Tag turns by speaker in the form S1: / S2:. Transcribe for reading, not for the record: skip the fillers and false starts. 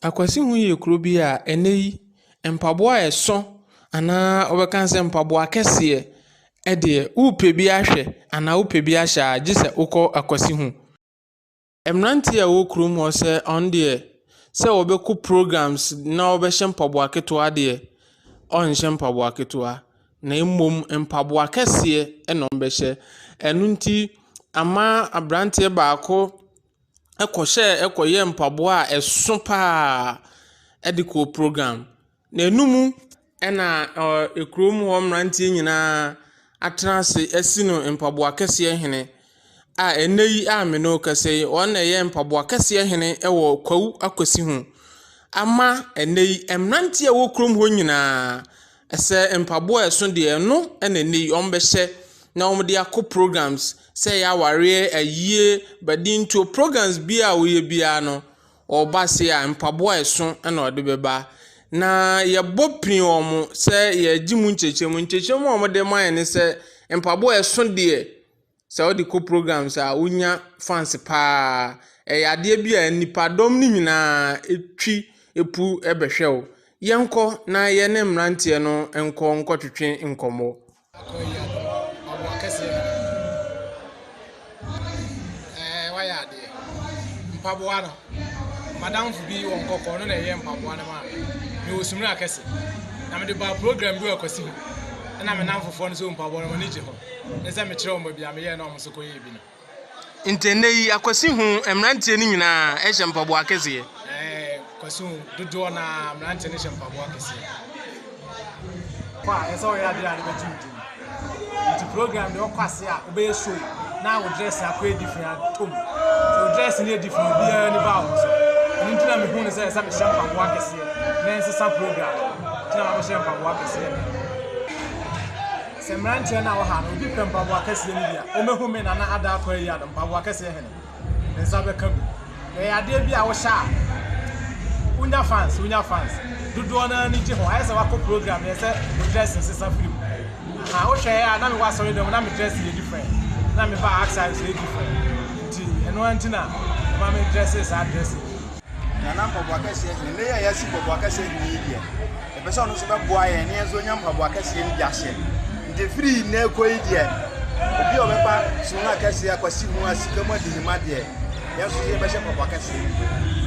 S1: Akwasiho yɛ kuro bi a ɛnnɛ yi mpaboa a ɛso anaa wobɛka sɛ mpaboa kɛseɛ deɛ, worepɛ bi ahwɛ anaa worepɛ bi ahyɛ a, gye sɛ wokɔ Akwasiho. Mmeranteɛ a wɔwɔ kurom hɔ sɛ wɔn deɛ, sɛ wɔbɛkɔ programs na wɔbɛhyɛ mpaboa ketewa deɛ, wɔnhyɛ mpaboa ketewa, na mmom mpaboa kɛseɛ na wɔbɛhyɛ. Ɛno nti, ama aberanteɛ baako kɔhyɛɛ kɔyɛɛ mpaboa a ɛso pa ara de kɔɔ program. Na ɛno mu na ɛɛ kurom hɔ mmeranteɛ nyinaa atena ase asi no mpaboa kɛseɛ hene a ɛnnɛ yi a me ne wo rekasa yi, ɔno na ɔyɛ mpaboa kɛseɛ hene wɔ Kwawu Akwasiho. Ama ɛnnɛ yi, mmeranteɛ a wɔwɔ kurom hɔ nyinaa, sɛ mpaboa a ɛso deɛ, ɛno na ɛnnɛ yi wɔbɛhyɛ na wɔde akɔ programs, sɛ ɛyɛ awareɛ, ayie, badintoɔ, programs biara a wɔyɛ biara no, wɔreba ase a, mpaboa a ɛso na wɔde bɛba. Na yɛbɔ pini wɔn sɛ yɛregye mu nkyerɛkyerɛmu. Nkyerɛkyerɛmu a wɔde ma yɛn ne sɛ, mpaboa a ɛso deɛ, sɛ wode kɔ programs a, wonya fans paa. Ɛyɛ adeɛ bi a nnipadɔm no nyinaa twi pu bɛhwɛ wo. Yɛnkɔ na yɛne mmeranteɛ no nkɔ nkɔtwetwe nkɔmmɔ.
S2: Akɔ yi adom mpaboa kɛseɛ na ɛɛ wayɛ adeɛ. Mpaboa no, madamfo bi wɔ nkɔkɔ ɔno na ɛyɛ mpaboa no maa me. Mewɔ Sumina kɛse na mede baa program bi wɔ Akwasi ho ɛna me namfofoɔ no sɛ mpaboa no wɔn ani gye ho ne sɛ mekyerɛ wɔn baabi a meyɛɛ na wɔn nso kɔyɛɛ bi no.
S1: Nti ɛnnɛ yi Akwasi ho mmeranteɛ no nyinaa hyɛ mpaboa akɛseɛ?
S2: Ɛɛ Kwasi ho dodoɔ no ara mmeranteɛ no hyɛ mpaboa akɛseɛ. Kɔ a ɛsɛ sɛ ɔyɛ adeɛ a de bɛgye wo din. Nti program deɛ ɔkɔ ase a wobɛyɛ show na wo dress akɔ yɛ different atom. Sɛ wo dress no yɛ different obiara ani ba wo so. Ɛno nti na mehu no sɛ ɛsɛ mehyɛ mpaboa akɛseɛ na ɛnsesa program no. Nti na mabɛhyɛ mpaboa akɛseɛ nnɛ. Sɛ mmeranteɛ no a wɔ ha no, obi pɛ mpaboa kɛseɛ no bi a, ɔmmɛhu me Nana Addo Akua Yiadom, mpaboa kɛseɛ hene. Ne nsa bɛka bi. Na ɛyɛ adeɛ bi a wohyɛ a, wonya fans, wonya fans. Dodoɔ no ara ani gye ho. Ayɛ sɛ woakɔ program no, ɛsɛ wo dress nsesa firi mu. Aha, wohwɛ a na mewɔ asɔre dɛm na me dress yɛ different. Na meba outside nso yɛ different. Nti ɛno ara nti na ɛma me dresse saa dress yi.
S3: Nana mpaboa kɛseɛ hene, nnɛ yi a yɛasi mpaboa kɛseɛ hene yi deɛ, yɛpɛ sɛ ɔno nso bɛboa yɛn na yɛn nso nya mpaboa kɛseɛ no bi ahyɛ. Nti firi nnɛ kɔ yi deɛ, obi a ɔbɛba Sona kɛseɛ akwasi mu a sika mu adi ne ma deɛ, yɛn nso yɛbɛhyɛ mpaboa kɛseɛ no bi.